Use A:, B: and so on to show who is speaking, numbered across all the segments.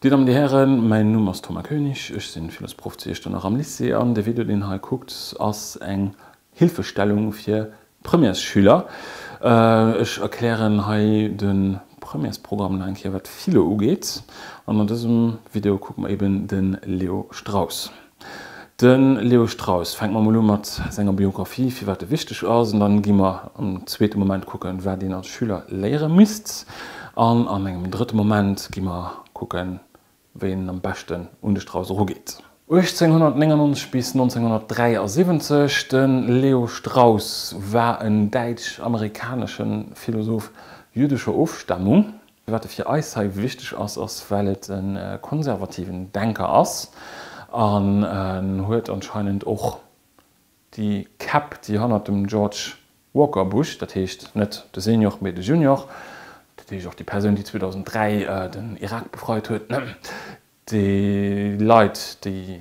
A: Dir Dammen, Dir Hären, mäin Numm ass Thomas Koenig, ech sinn Philosproff zu Iechternach am Lycée an de Video deen hei kuckt ass eng Hilfestellung fir Premièresschüler. Ech erklären hei de Premièresprogramm nach eng Kéier wat Philo ugeet an an dësem Video kucke mer eben de Leo Strauss. De Leo Strauss, fänke mer mol u mat senger Biographie, firwat e wichteg ass, an dann gi mer am zweete Moment kucken, wat een als Schüler léiere misst, an an engem drëtte Moment gi mer kucken, wéi een am beschten un de Strauss erugeet. 1899 bis 1973, De Leo Strauss war en däitsch-amerikanesche Philosoph jüdescher Ofstammung. Wat e fir eis hei wichteg ass, ass well et e konservativen Denker ass an en huet anscheinend och déi Käpp, déi hannert dem George Walker Bush, dat heescht net de Senior, mee de Junior, dat heescht och déi Persoun, déi 2003 den Irak befreit huet, déi Leit, déi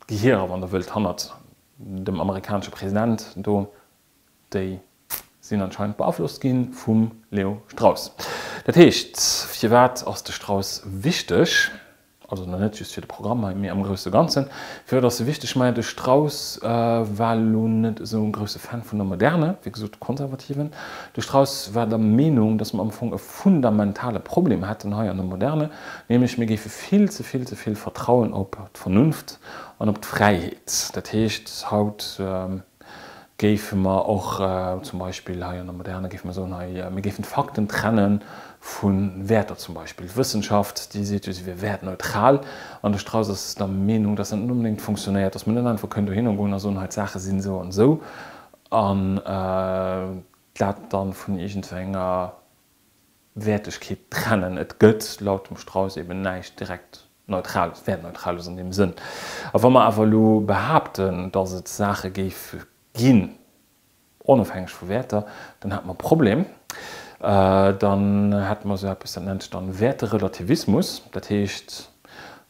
A: Gehierer, wann Der wëllt, hannert dem amerikanesche President do, déi sinn anscheinend beaflosst gi vum Leo Strauss. Dat heescht, firwat ass de Strauss wichteg? Also net just fir de Programm hei, mee am grousse Ganzen. Firwat ass e wichteg? Maja, de Strauss war elo net esou e grousse Fan vun der Moderne, wéi gesot, Konservativen. De Strauss war der Meenung, datt mer am Fong e fundamentale Problem hätten hei an der Moderne, nämlech mir géife vill ze vill ze vill vertrauen op d'Vernunft an op d'Fräiheet. Dat heescht, haut géife mer och zum Beispill hei an der Moderne géife mer soen, hei mir géifen d'Fakten trenne vu Wäerter zum Beispill. D'Wëssenschaft, déi seet jo, si wier wäertneutral an de Strauss ass der Meenung, dass dat net onbedéngt funktionéiert, dass mer net einfach kënnen dohinner goen a soen, hei d'Saache sinn esou an esou an dat dann vun iergendwenger Wäertegkeet trennen. Et gëtt laut dem Strauss eben näischt direkt Neutrales, Wäertneutrales an deem Sënn. A wa mer awer elo behaapten, datt et Saache géif ginn, onofhängeg vu Wäerter, dann hätte mer e Problem. Dann hätte mer esou eppes, dat nennt sech dann Wäerterelativismus. Dat heescht,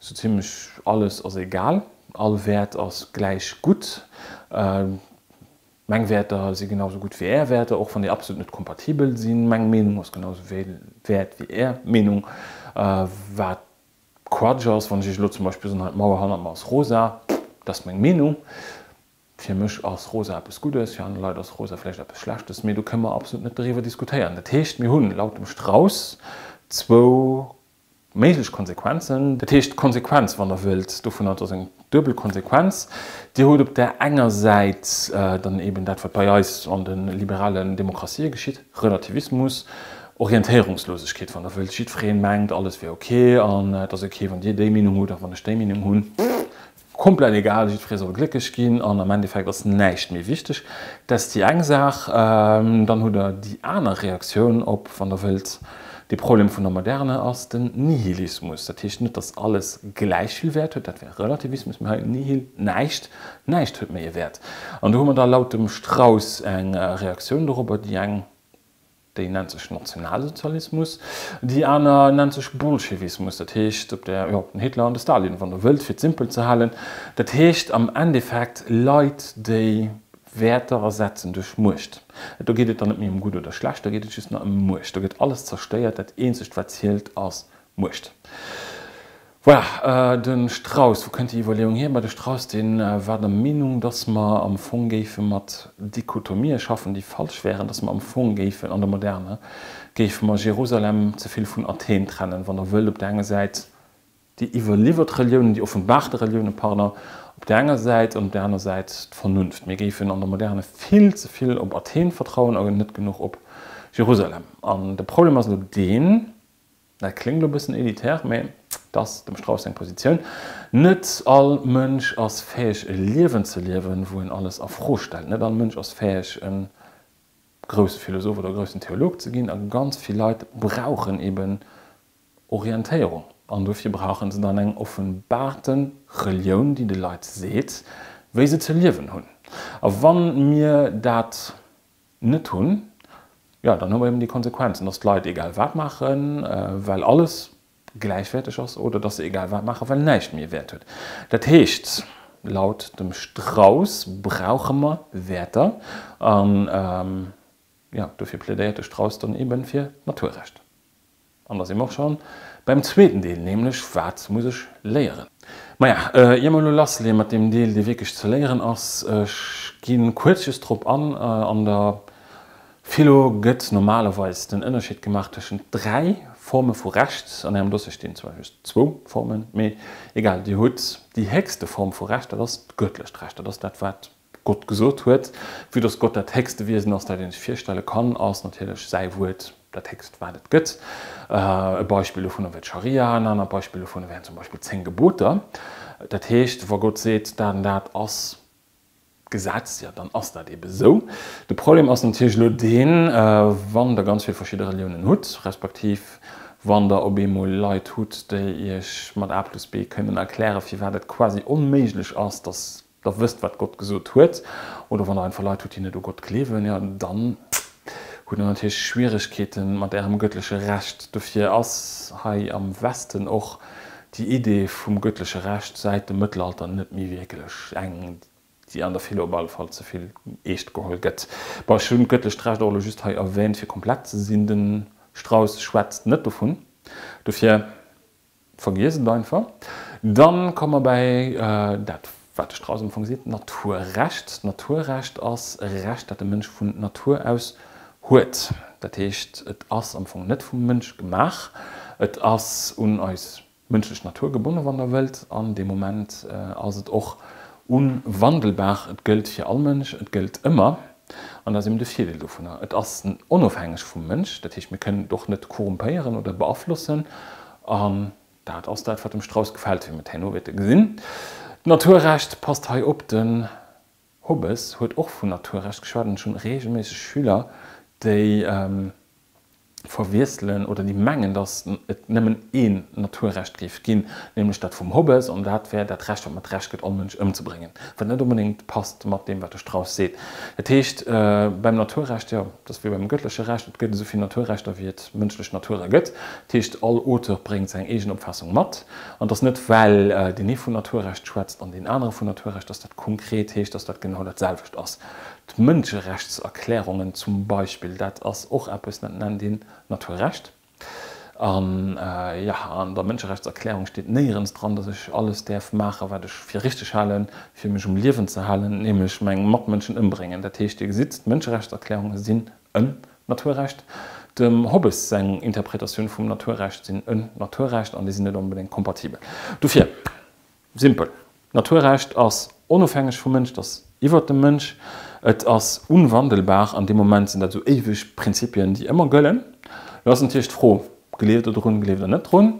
A: esou zimlech alles ass egal, all Wäert ass gläich gutt. Meng Wäerter si genau sou gutt wéi Är Wäerter, och wann déi absolut net kompatibel sinn. Meng Meenung ass genau sou vill wäert wéi Är Meenung. Wat Quatsch ass, wann ech Iech elo zum Beispill soen, hei d'Mauer hannert mer ass rosa, dat ass meng Meenung. Fir mech ass rosa eppes Guddes, fir aner Leit ass rosa vläicht eppes Schlechtes, mee do kënne mer absolut net doriwwer diskutéieren. Dat heescht, mir hunn laut dem Strauss zwou Méiglech Konsequenzen, dat heescht d'Konsequenz, wann Der wëllt, dovunner, et ass eng duebel Konsequenz, Dir hutt op där enger Säit dann eben dat, wat bei eis an de liberalen Demokratië geschitt, Relativismus, Orientéierungslosegkeet, wann Der wëllt, jiddweree mengt, alles wier ok an et ass ok, wann Dir déi Meenung hutt a wann ech déi Meenung hunn. Komplett egal, jiddweree soll glécklech ginn an am Endeffekt ass näischt méi wichteg. Dat ass déi eng Saach. Dann hutt Der déi aner Reaktioun op, wann Der wëllt, de Problem vun der Moderne ass den Nihilismus. Dat heescht net, datt alles gläich vill Wäert huet, dat wär Relativismus, mee hei Nihil, näischt, näischt huet méi e Wäert. An do hu mer da laut dem Strauss eng Reaktioun dorobber, déi eng, Déi nennt sech Nationalsozialismus, déi aner nennt sech Bolschewismus, dat heescht op der, jo, den Hitler an de Stalin, wann Der wëllt, fir et simpel ze halen. Dat heescht am Endeffekt Leit, déi Wäerter ersetzen duerch Muecht. Do geet et dann net méi ëm gutt oder schlecht, da geet et just nach ëm Muecht. Do gëtt alles zerstéiert, dat eenzegt wat zielt ass Muecht. Voilà, de Strauss, wou kënnt déi Iwwerleeung hier? Ma de Strauss, dee war der Meenung, datt mer am Fong géife mat Dichotomië schaffen, déi falsch wären, datt mer am Fong géifen an der Moderne, géife mer Jerusalem ze vill vun Athen trennen, wann Der wëllt, op där enger Säit déi iwwerliwwert Reliounen, déi offenbarte Reliounen, pardon, op där enger Säit an op där aner Säit d'Vernunft. Mir géifen an der Moderne vill ze vill op Athen vertrauen a net genuch op Jerusalem. An de Problem ass elo deen, Dat kléngt elo e bëssen elitär, mä et ass dem Strauss seng Positioun, Net all Mënsch ass fäeg e Liewen ze liewen, wou en alles a Fro stellt. Net all Mënsch ass fäeg e grousse Philosoph oder e groussen Theolog ze ginn. A ganz vill Leit brauchen eben Orientéierung. An dofir brauche se dann eng offenbarte Relioun, déi de Leit seet, wéi se ze liewen hunn. A wa mir dat net hunn, jo, dann hu mer eben déi Konsequenzen, dass d'Leit egal wat maachen, well alles gläichwäerteg ass, oder dass se egal wat maachen, well näischt méi e Wäert huet. Dat heescht, laut dem Strauss brauche mer Wäerter an, jo, dofir plädéiert de Strauss dann eben fir d'Naturrecht. An da si mer och scho beim zweeten Deel, nämlech Wat muss ech léieren? Maja, ier mer elo lassleeë mat deem Deel, dee wierklech ze léieren ass, ech gi kuerz just drop an, An der Philo gëtt normalerweis den Ënnerscheed gemaach tëschent 3 Forme vu Recht. An Ärem Dossier stinn zwar just zwou Formen, mee egal, Dir hutt déi héchste Form vu Recht, dat ass d'gëttlecht Recht, dat ass dat, wat Gott gesot huet. Vue dass Gott dat héchste Wiesen ass, dat een sech virstelle kann, ass natierlech säi Wuert dat héchst, wat et gëtt. E Beispill dovunner wär d'Scharia, en anert Beispill dovunner wären zum Beispill d'Zéng Geboter. Dat heescht, wa Gott seet, dat an dat ass Gesetz, jo, dann ass dat eebe sou. De Problem ass natierlech elo deen, wann Der ganz vill verschidde Reliounen hutt, respektiv wann Der op eemol Leit hutt, déi Iech mat A plus B kënnen erklären, firwat et quasi onméiglech ass, dass Der wësst, wat Gott gesot huet, oder wann Der einfach Leit hutt, déi net u Gott gleewen, jo, dann hutt Der natierlech Schwieregkeete mat Ärem gëttleche Recht. Dofir ass hei am Westen och déi Idee vum gëttleche Recht säit dem Mëttelalter net méi wierklech eng, déi an der Philo op alle Fall ze vill eescht geholl gëtt. Bon, ech hunn d'gëttlecht Recht och elo just hei erwähnt, fir komplett ze sinn. De Strauss schwätzt net dovun, dofir vergiesst et einfach. Dann komme mer bäi dat, wat de Strauss am Fong seet, d'Naturrecht. D'Naturrecht ass e Recht, dat de Mënsch vun Natur aus huet. Dat heescht, et ass am Fong net vum Mënsch gemaach, et ass un eis mënschlech Natur gebonnen, wann Der wëllt, an dee Moment ass et och unwandelbar, et gëllt fir all Mënsch, et gëllt ëmmer. An dat ass eben de Virdeel dovunner, et ass onofhängeg vum Mënsch, dat heescht, mir kënnen et och net korrumpéieren oder beaflossen. An dat ass dat, wat dem Strauss gefält, wéi mir et herno wäerte gesinn. D'Naturrecht passt hei op, den Hobbes huet och vun Naturrecht geschwat an ech hunn reegelméisseg Schüler, déi verwiesselen oder déi mengen, datt et nëmmen een Naturrecht géif ginn, nämlech dat vum Hobbes, an dat wär dat Recht, wat mer d'Recht gëtt, all Mënsch ëmzebréngen, wat net onbedéngt passt mat deem, wat de Strauss seet. Dat heescht, beim Naturrecht, jo, dat ass wéi beim gëttleche Recht, et gëtt esou vill Naturrechter, wéi et mënschlech Nature gëtt. Dat heescht, all Auteur bréngt seng eegen Opfaassung mat. An et ass net, well deen ee vun Naturrecht schwätzt an deen anere vun Naturrecht, dass dat konkret heescht, dass dat genau dat selwecht ass. D'Mënscherechtserklärungen zum Beispill, dat ass och eppes, dat nennt een Naturrecht. An, jo, an der Mënscherechtserklärung steet néierens dran, dass ech alles däerf maachen, wat ech fir richteg halen, fir mech um Liewen ze halen, nämlech meng Matmënschen ëmbréngen. Dat heescht, Dir gesitt, d'Mënscherechtserklärunge sinn en Naturrecht. Dem Hobbes seng Interpretatioun vum Naturrecht sinn en Naturrecht an déi sinn net onbedéngt kompatibel. Dofir, simpel, D'Naturrecht ass onofhängeg vum Mënsch, et ass iwwert dem Mënsch, et ass unwandelbar. An deem Moment sinn dat esou éiweg Prinzipien, déi ëmmer gëllen. Lo ass natierlech d'Fro, Gleeft Der drun, gleeft Der net drun?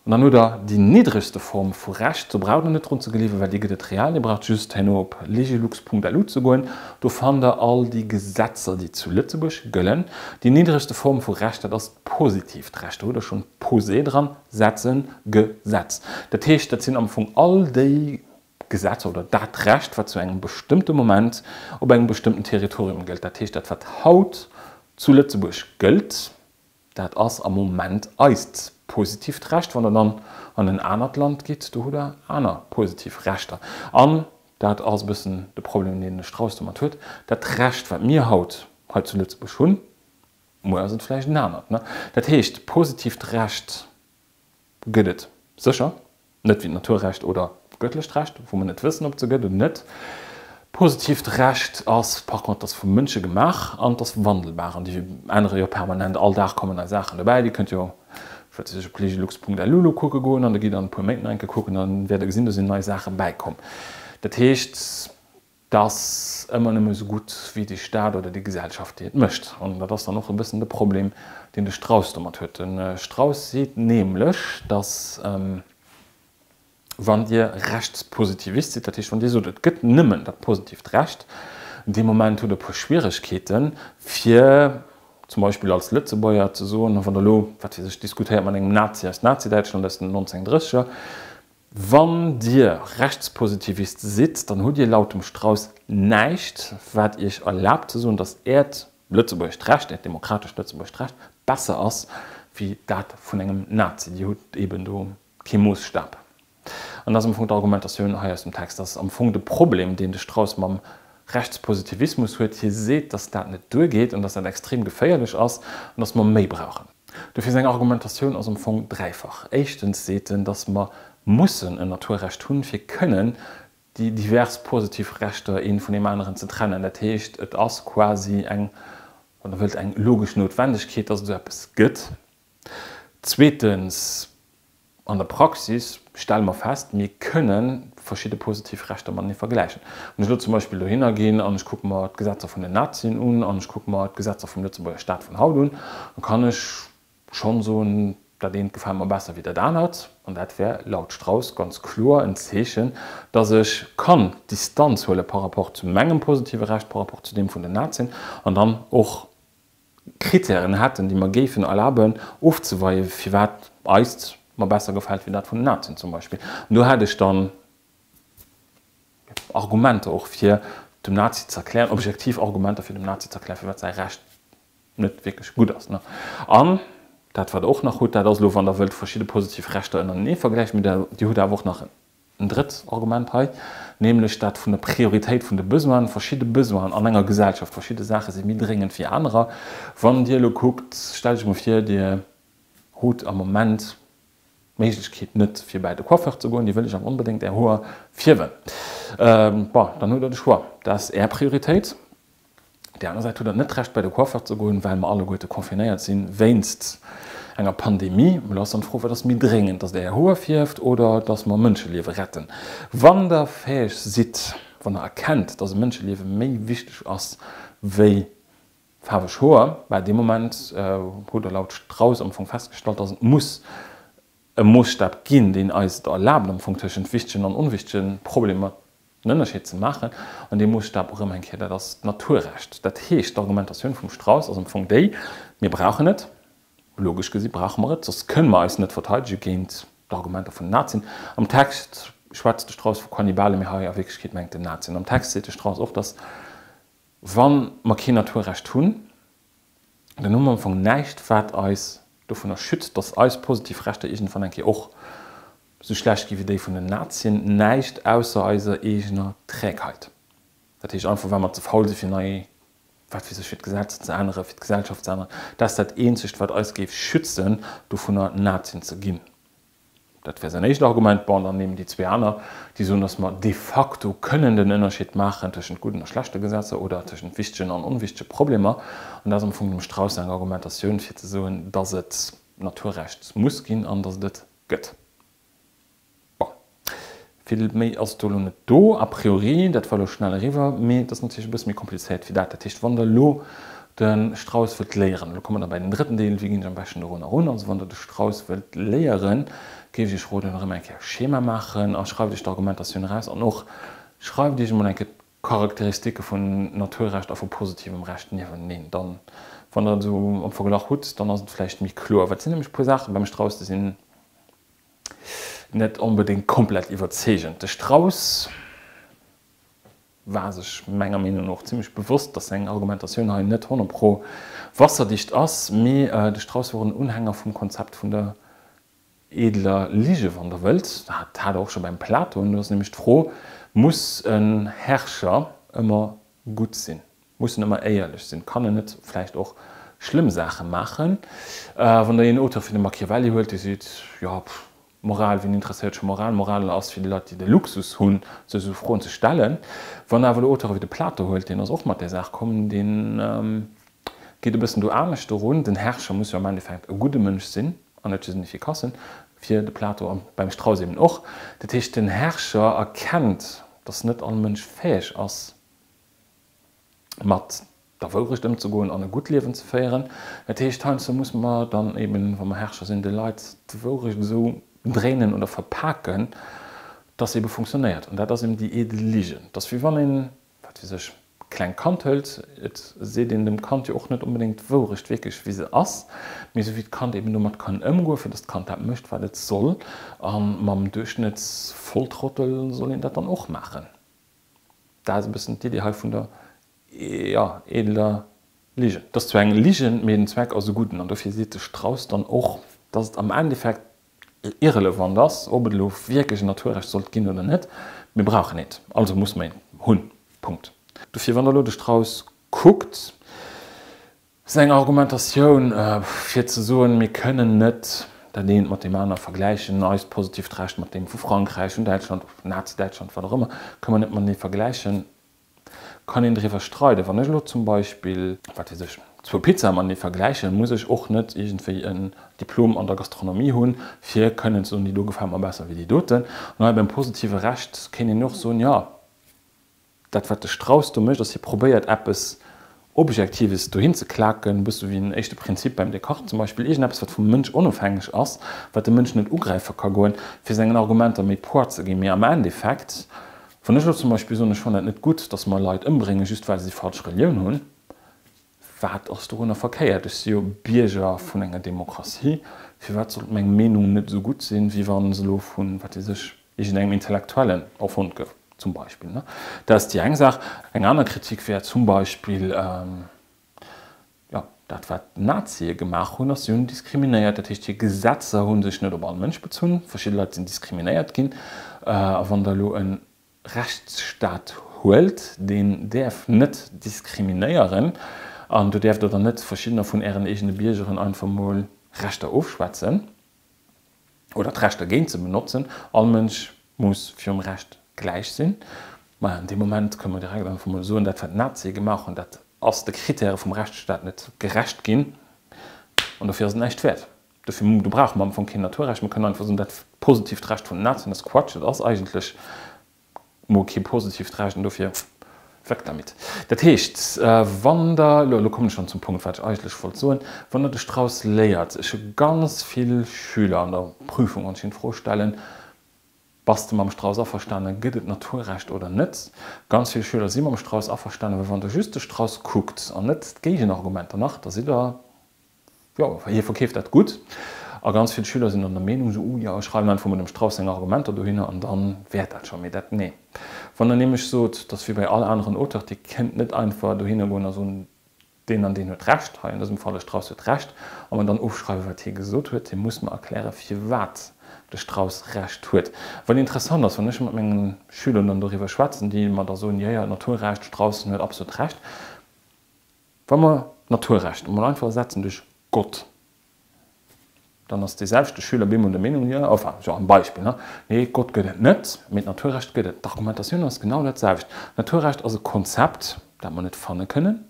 A: An dann hutt Der déi niddregste Form vu Recht, do braucht Der net drun ze gleewen, well déi gëtt et real. Dir braucht just herno op legilux.lu ze goen, do fannt Der all déi Gesetzer, déi zu Lëtzebuerg gëllen. Déi niddregste Form vu Recht, dat ass d'positiivt Recht. Do hutt Der schonn posé dran, setzen, Gesetz. Dat heescht, dat sinn am Fong all déi Gesetzer oder dat Recht, wat zu engem bestëmmte Moment op engem bestëmmten Territorium gëllt. Dat heescht, dat wat haut zu Lëtzebuerg gëllt, Dat ass am Moment eist positiivt Recht. Wann Der dann an en anert Land gitt, do hutt Der aner positiv Rechter. An dat ass e bëssen de Problem, deen de Strauss domat huet, dat Recht, wat mir haut hei zu Lëtzebuerg hunn, muer ass et vläicht en anert. Dat heescht, positiivt Recht Gëtt et sécher, net wéi d'Naturrecht oder d'gëttlecht Recht, wou mer net wëssen, ob et se gëtt oder net. Positiivt Recht ass par contre, et ass vu Mënsche gemaach an et ass wandelbar an déi ännere jo permanent, all Dag kommen nei Saachen dobäi. Dir kënnt jo, wat weess ech, op legilux.lu lo kucke goen an da gitt an e puer Méint nach eng Kéier kucken, da wäert der gesinn, do sinn nei Saache bäikomm. Dat heescht. 't ass ëmmer nëmme esou gutt wéi de Staat oder déi Gesellschaft, déi et mécht. An dat ass dann och e bëssen de Problem, deen de Strauss domat huet. De Strauss seet nämlech, datt wann Dir Rechtspositivist sidd, dat heescht wann Dir sot, et gëtt nëmmen dat positiivt Recht, dee Moment hutt Der e puer Schwieregkeeten, fir zum Beispill als Lëtzebuerger ze soen, wann Der elo, wat weess ech, diskutéiert mat engem Nazi aus Nazidäitschland aus den 1930er, Wann Dir Rechtspositivist sidd, dann hutt Dir laut dem Strauss näischt, wat Iech erlaabt ze soen, datt Äert lëtzebuergescht Recht, Äert demokratescht lëtzebuergescht Recht besser ass wéi dat vun engem Nazi. Dir hutt eben do kee Moosstab. An dat ass am Fong d'Argumentatioun hei aus dem Text. Dat ass am Fong de Problem, deen de Strauss mam Rechtspositivismus huet. Hie seet, datt dat net duergeet an datt dat extrem geféierlech ass an datt mer méi brauchen. Dofir seng Argumentatioun ass am Fong dräifach. Éischtens seet en, datt mer mussen en Naturrecht hunn, fir kënnen déi divers positiv Rechter ee vun deem aneren ze trennen. Dat heescht, et ass quasi eng, wann Der wëllt, eng logesch Noutwendegkeet, datt et esou eppes gëtt. Zweetens, an der Praxis stelle mer fest, mir kënne verschidde positiv Rechter matenee vergläichen. Wann ech elo zum Beispill dohinner ginn an ech kucke mer d'Gesetzer vun den Nazien un an ech kucke mer d'Gesetzer vum Lëtzebuerger Staat vun haut un, da kann ech schonn soen, dat eent gefält mer besser wéi dat anert. An dat wär laut Strauss ganz kloer en Zeechen, datt ech kann Distanz huele par rapport zu mengem positive Recht, par rapport zu deem vun den Nazien an dann och Kritären hätten, déi mer géifen erlaben ofzeweien, firwat eist mer besser gefält wéi dat vun den Nazien zum Beispill. An do hätt ech dann Argumenter och fir dem Nazi ze erklären, objektiv Argumenter fir dem Nazi ze erklären, firwat säi Recht net wierklech gutt ass. An dat wat Der och nach hutt, dat ass elo, wann Der wëllt verschidde positiv Rechter ënnerenee vergläichen, mee Dir hutt awer och nach En drëtt Argument hei, nämlech dat vun der Prioritéit vun de Besoinen. Verschidde Besoinen an enger Gesellschaft, verschidde Saache si méi dréngend wéi anerer. Wann Dir elo kuckt, stellt Iech emol vir, Dir hutt am Moment d'Méiglechkeet net, fir bäi de Coiffeur ze goen, Dir wëllt Iech awer onbedéngt Är Hoer fierwen. Bon, dann hutt Der de Choix. Dat ass Är Prioritéit. Op där aner Säit hutt Der net d'Recht bei de Coiffeur ze goen, well mer alleguerte confinéiert si wéinst enger Pandemie. Elo ass dann d'Fro, wat ass méi dréngend, datt Der Är Hoer fierft oder datt mer Mënscheliewe retten? Wann Der fäeg sidd, wann Der erkennt, datt e Mënscheliewe méi wichteg ass wéi faarweg Hoer, bah dee Moment hutt Der laut Strauss am Fong festgestallt, datt et muss e Moosstab ginn, deen eis et erlaabt, am Fong tëschent wichtegen an onwichtege Problemer den Ënnerscheed ze maachen. An dee Moosstab, erëm eng Kéier, dat ass d'Naturrecht. Dat heescht, d'Argumentatioun vum Strauss ass am Fong déi, Mir brauchen et, logesch gesi brauche mer et, soss kënne mer eis net verteidege géint d'Argumenter vun den Nazien. Am Text schwätzt de Strauss vu Kannibalen, mee hei a Wierklechkeet mengt en Nazien. Am Text seet de Strauss och, datt wa mer keen Naturrecht hunn, dann hu mer am Fong näischt, wat eis dovunner schützt, dass eis positiv Rechter iergendwann eng Kéier och esou schlecht gi wéi déi vun den Nazien. Näischt ausser eiser eegener Trägheit. Dat heescht einfach, well mer ze faul si fir nei, wat weess ech, fir d'Gesetzer ze änneren, fir d'Gesellschaft ze änneren. Dat ass dat eenzegt, wat eis géif schützen dovunner, Nazien ze ginn. Dat wär säin éischt Argument. Bon, dann eben déi zwee aner, déi soen, datt mer de facto kënnen den Ënnerscheed maachen tëschent gudden a schlechte Gesetzer oder tëschent wichtegen an onwichtege Problemer. An dat ass am Fong dem Strauss seng Argumentatioun, fir ze soen, datt et Naturrecht muss ginn an datt et et gëtt. Bon, vill méi ass do elo net do a priori. Dat war elo schnell eriwwer, mee et ass natierlech e bësse méi komplizéiert wéi dat. Dat heescht, wann Der elo De Strauss wëllt léieren. Elo komme mer da bei den drëtten Deel, Wéi ginn ech am beschten dorunner erun? Also wann Der de Strauss wëllt léieren, géif ech Iech roden, erëm eng Kéier Schema maachen a schreift Iech d'Argumentatioun eraus an och schreift Iech emol eng Kéier d'Charakteristike vun Naturrecht a vu positivem Recht nieweneen. Dann, wann Der et esou am Verglach hutt, dann ass et vläicht méi kloer. Well et sinn nämlech e puer Saache beim Strauss, déi sinn net onbedéngt komplett iwwerzeegend. De Strauss. War sech menger Meenung no och zimlech bewosst, dass seng Argumentatioun hei net honnertpro wasserdicht ass, mee de Strauss wor en Unhänger vum Konzept vun der edeler Lige, wann der wëllt. Dat hat er och scho beim Platon. Do ass nämlech d'Fro, Muss en Herrscher ëmmer gutt sinn? Muss en ëmmer éierlech sinn? Kann en net vläicht och schlëmm Saache maachen? Wann der een Auteur wéi de Machiavelli huelt, dee seet, jo, pff, Moral, wien interesséiert scho Moral? Moral ass fir déi Leit, déi de Luxus hunn, sech esou Froen ze stellen. Wann der awer elo Auteure wéi de Plato huelt, deen ass och mat där Saach komm, dee geet e bëssen do anescht dorun. Den Herrscher muss jo am Endeffekt e gudde Mënsch sinn an net just en efficassen, fir de Plato a beim Strauss eben och. Dat heescht, den Herrscher erkennt, datt net all Mënsch fäeg ass, mat der Wourecht ëmzegoen an e gutt Liewen ze féieren. Dat heescht, heiansdo musse mer dann eben, wa mer Herrscher sinn, de Leit d'Wourecht esou dréinen oder verpaken, dass se ebe funktionéiert. An dat ass eben déi edel Ligen. Et ass wéi wann een, wat weess ech, e klengt Kand hëlt, et seet een dem Kand jo och net onbedéngt d'Wourecht wierklech wéi se ass, mee esou wéi d'Kand eben domat kann ëmgoen, fir dass d'Kand dat mécht, wat et soll. A mam Duerchschnëttsvolltrottel soll een dat dann och maachen. Dat ass e bëssen d'Idee hei vun der, jo, edeler Ligen. Et ass zwar eng Ligen, mee den Zweck ass e gudden. An dofir seet de Strauss dann och, dass et am Endeffekt irrelevant ass, ob et elo wierklech en Naturrecht sollt ginn oder net. Mir brauchen eent, also muss mer eent hunn. Punkt. Dofir, wann Der elo de Strauss kuckt. Seng Argumentatioun, fir ze soen, mir kënnen net dat eent mat deem aner vergläichen, eist positiivt Recht mat deem vu Frankräich, vun Däitschland, Nazi-Däitschland, wat och ëmmer, kënne mer net matenee vergläichen, kann een driwwer streiden. Wann ech elo zum Beispill, wat weess ech, zwou Pizzae matenee vergläichen, muss ech och net iergendwéi en Diplom an der Gastronomie hunn, fir kënnen ze soen, déi do gefält mer besser wéi déi doten. An hei beim positive Recht kéint een och soen, jo, Dat wat de Strauss do mécht ass, hie probéiert eppes Objektives dohin ze klaken, e bësse wéi en éischte Prinzip beim Descartes zum Beispill, iergendeppes wat vum Mënsch onofhängeg ass, wat de Mënsch net ugräife ka goen, fir sengen Argumenter méi Poids ze ginn. Mee am Endeffekt, wann ech elo zum Beispill soen, ech fannen dat net gutt, datt mer Leit ëmbréngen, just well se déi falsch Relioun hunn, wat ass dorunner verkéiert? Ech si jo Bierger vun enger Demokratie, firwat sollt meng Meenung net esou gutt sinn, wéi wa se elo vun, wat weess ech, iergendengem Intellektuellen erfonnt gouf, zum Beispill. Dat ass déi eng Saach. Eng aner Kritik wär zum Beispill, jo, dat wat d'Nazie gemaach hunn, ass, si hunn diskriminéiert. Dat heescht, hir Gesetzer hu sech net op all Mënsch bezunn. Verschidde Leit sinn diskriminéiert ginn. A wann Der elo e Rechtsstaat huelt, deen däerf net diskriminéieren an do däerft Der dann net verschiddener vun Ären eegene Biergeren einfach mol Rechter ofschwätzen. oder d'Recht dergéint ze benotzen, all Mënsch muss virum Recht gläich sinn. Maja, an deem Moment kënne mer direkt einfach mol soen, dat wat d'Nazie gemaach hunn, dat ass de Kritäre vum Rechtsstaat net gerecht ginn an dofir ass et näischt wäert. Dofir, do brauche mer am Fong keen Naturrecht, mer kënnen einfach soen, dat positiivt Recht vun den Nazien ass Quatsch, dat ass eigentlech mol kee positiivt Recht an dofir weg damit. Dat heescht, wann Der, elo kommen ech schonn zum Punkt, wat ech eigentlech wollt soen, wann Der de Strauss léiert, ech hu ganz vill Schüler an der Prüfung, wann ech hinnen d'Fro stellen, Bass de mam Strauss averstanen, gëtt et Naturrecht oder net? Ganz vill Schüler si mam Strauss averstanen, well wann Der just de Strauss kuckt an net d'Géigenargumenter nach, da sidd Der, Jo, hie verkeeft dat gutt. A ganz vill Schüler sinn dann der Meenung, esou, uh jo, ech schreiwen einfach mol dem Strauss seng Argumenter dohinner an dann wäert dat scho. Mee dat, nee. Wann der nämlech sot, dass wéi bei all aneren Auteur, Dir kënnt net einfach dohinner goen a soen, deen an deen huet Recht, hei an dësem Fall de Strauss huet Recht, a mer dann ofschreiwen, wat hie gesot huet. Dir musst mer erklären, firwat de Strauss Recht huet. Wat interessant ass, wann ech mat mengen Schüler dann doriwwer schwätzen, déi mer da soen, jo, jo, Naturrecht, Strauss huet absolut Recht. Wa mer d'Naturrecht emol einfach ersetzen duerch Gott, dann ass dee selwechte Schüler bemol der Meenung, jo, enfin, jo, am Beispill, ne, nee, Gott gëtt et net, mee d'Naturrecht gëtt et. D'Argumentatioun ass genau dat selwecht. D'Naturrecht ass e Konzept, dat mer net fanne kënnen.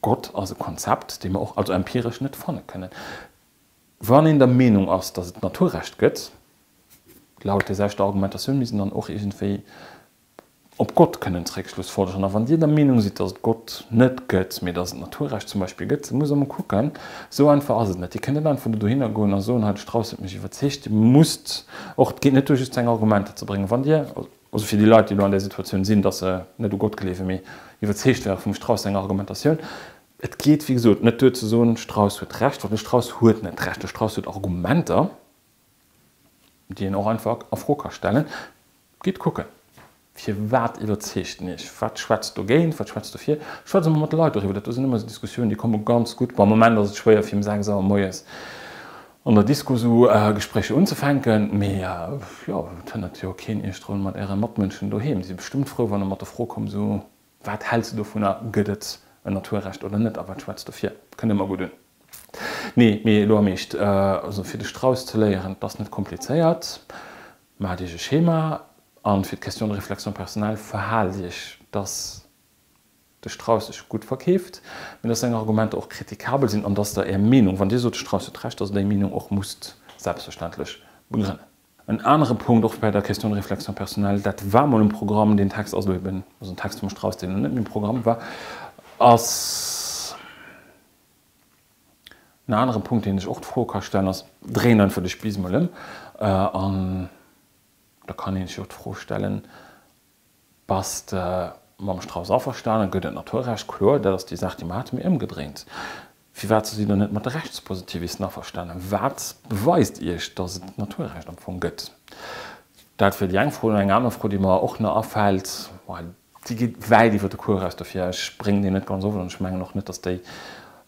A: Gott ass e Konzept, dee mer och, also empiresch, net fanne kënnen. Wann een der Meenung ass, datt et d'Naturrecht gëtt, laut där selwechter Argumentatioun misst een dann och iergendwéi op Gott kënnen zréckschlussfolgeren. A wann Dir der Meenung sidd, dass et Gott net gëtt, mee dass et d'Naturrecht zum Beispill gëtt, da musst Der emol kucken, esou einfach ass et net. Dir kënnt net einfach do dohinner goen a soen, hei de Strauss huet mech iwwerzeegt. Dir musst och, et geet net duer just seng Argumenter ze bréngen. Wann Dir, also fir déi Leit, déi elo an där Situatioun sinn, dass se net u Gott gleewen, mee iwwerzeegt wäre vum Strauss senger Argumentatioun, et geet wéi gesot net duer ze soen, Strauss huet Recht, well de Strauss huet net Recht. De Strauss huet Argumenter, déi een och einfach a Fro ka stellen. Gitt kucken, firwat iwwerzeegt en Iech? Wat schwätzt dogéint, wat schwätzt dofir? Schwätzt emol mat de Leit doriwwer. Dat do sinn ëmmer esou Diskussiounen, déi komme ganz gutt. Bon, am Moment ass et schwéier, fir um 6 Auer moies an der Disco esou Gespréicher unzefänken, mee jo, et hënnert jo keen Iech drun, mat Äre Matmënschen doheem. Si si bestëmmt frou, wann Der mat der Fro kommt, esou, Wat häls de dovunner? Gëtt et en Naturrecht oder net a wat schwätzt dofir? Kënnt ëmmer gutt un. Nee, mee elo am Eescht, also fir de Strauss ze léieren, et ass net komplizéiert. Maacht Iech e Schema an fir d'Question de réflexion personnelle verhaalt Iech, dass de Strauss sech gutt verkeeft, mee dass seng Argumenter och kritikabel sinn an dass Der Är Meenung, wann Dir sot, de Strauss huet Recht, dass Der déi Meenung och musst selbstverständlech begrënnen. En anere Punkt och bei der Question de réflexion personnelle, dat war mol um Programm, deen Text ass elo eben, also en Text vum Strauss, deen elo net méi um Programm war, ass en anere Punkt, deen sech och d'Fro ka stellen, ass, dréint einfach de Spiiss mol ëm an da kann ee sech och d'Fro stellen, Bass de mam Strauss averstanen? Gëtt et Naturrecht? Kloer, dat ass déi Saach, déi mer haten, mee ëmgedréint, firwat sidd Der net mat de Rechtspositivisten averstanen? Wat beweist Iech, datt et d'Naturrecht am Fong gëtt? Dat wier déi eng Fro. Eng aner Fro, déi mer och nach afält, déi geet wäit iwwer de Cours eraus, dofir ech bréngen déi net ganz oft an ech mengen och net, datt déi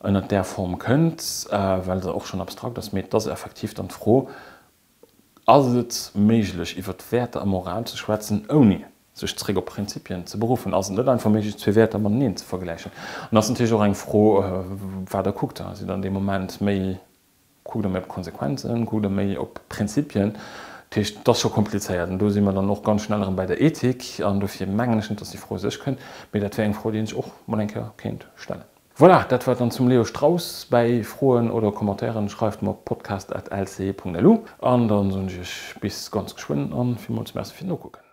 A: ënnert där Form kënnt, well se och schonn abstrakt ass, mee et ass effektiv dann d'Fro, Ass et méiglech, iwwer Wäerter a Moral ze schwätzen, ouni. sech zréck op Prinzipien ze beruffen? Ass et net einfach méiglech, zwee Wäerter mateneen ze vergläichen? An ass natierlech och eng Fro, wat Der kuckt. Sidd Der an deem Moment méi, kuckt Der méi op d'Konsequenzen, kuckt Der méi op d'Prinzipien? Dat heescht, et ass scho komplizéiert. An do si mer dann och ganz schnell erëm bei der Ethik. An dofir mengen ech net, dass déi Fro u sech kënnt, mee dat wär eng Fro, déi een sech och mol eng Kéier kéint stellen. Voilà, dat war et dann zum Leo Strauss. Bäi Froen oder Commentairen schreift mer op podcast at lce.lu. An dann soen ech iech bis ganz geschwënn an villmools Merci fir d'Nokucken.